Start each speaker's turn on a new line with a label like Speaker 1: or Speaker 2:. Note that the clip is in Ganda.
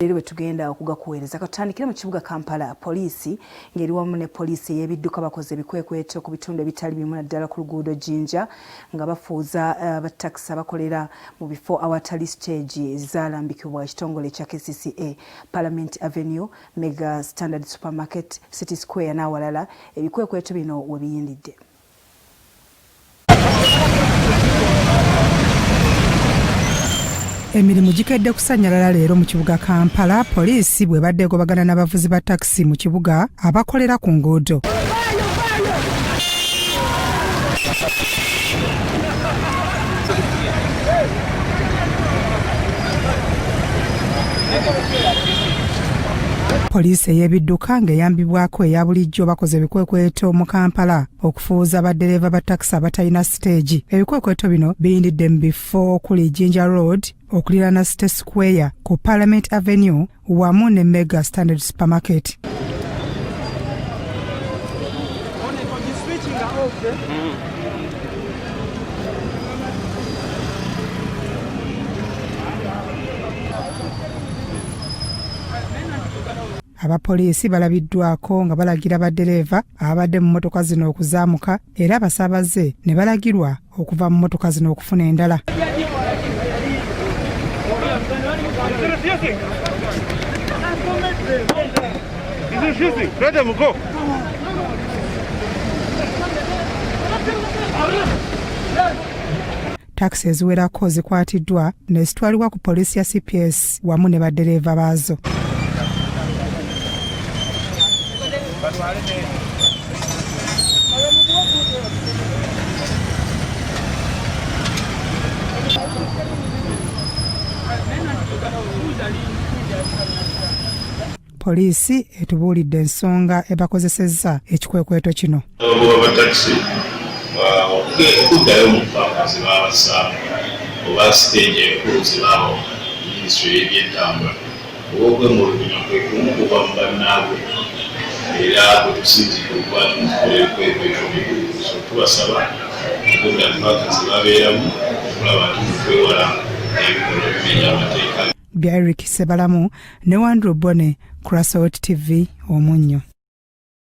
Speaker 1: Leero bwe tugenda okugakuweereza katutandikire mu kibuga Kampala. Poliisi ng'eri wamu ne poliisi ey'ebidduka bakoze ebikwekweto ku bitundu ebitali bimu naddala ku luguudo Jinja nga bafuuza battakisi abakolera mu bifo awatali siteegi ezaalambikibwa ekitongole ekya KCCA, Parliament Avenue, Mega Standard Supermarket, City Square n'awalala ebikwekweto bino we biyindidde.
Speaker 2: Emirimu gikedde kusannyalala leero mu kibuga Kampala, poliisi bw'ebadde egobagana n'abavuzi ba takisi mu kibuga abakolera ku nguudo. Poliisi ey'ebidduka ng'eyambibwako eya bulijjo bakoze ebikwekweto mu Kampala okufuuza baddereeva ba takisi abatalina siteegi. Ebikwekweto bino biyindidde mu bifo okuli Jinja Road okuliraana City Square ku Parliament Avenue wamu ne Mega Standard Supermarket. Abapoliisi balabiddwako nga balagira baddereeva ababadde mu mmotoka zino okuzaamuka era abasaabaze ne balagirwa okuva mu mmotoka zino okufuna endala. Takisi eziwerako zikwatiddwa ne zitwalibwa ku poliisi ya CPS wamu ne baddereeva baazo. Poliisi etubuulidde ensonga ebakozesezza ekikwekweto kino.
Speaker 3: Abagoba ba takisi okuddayo mu paaka ze baabassaako oba siteegi enkulu ze baabawa minisitule y'ebyentambula oba okwemulugunya kwe kumu kuva mu bannaabwe era kwe tusinzidde okuba nti mutukola ebikwekweto bino. So tubasaba okudda mu paaka ze babeeramu okulaba nti mukwewala ebikolwa ebimenya amateeka.
Speaker 2: Bya Eric Sebalamu ne Wandru Bone ku Rasot TV Omunnyo.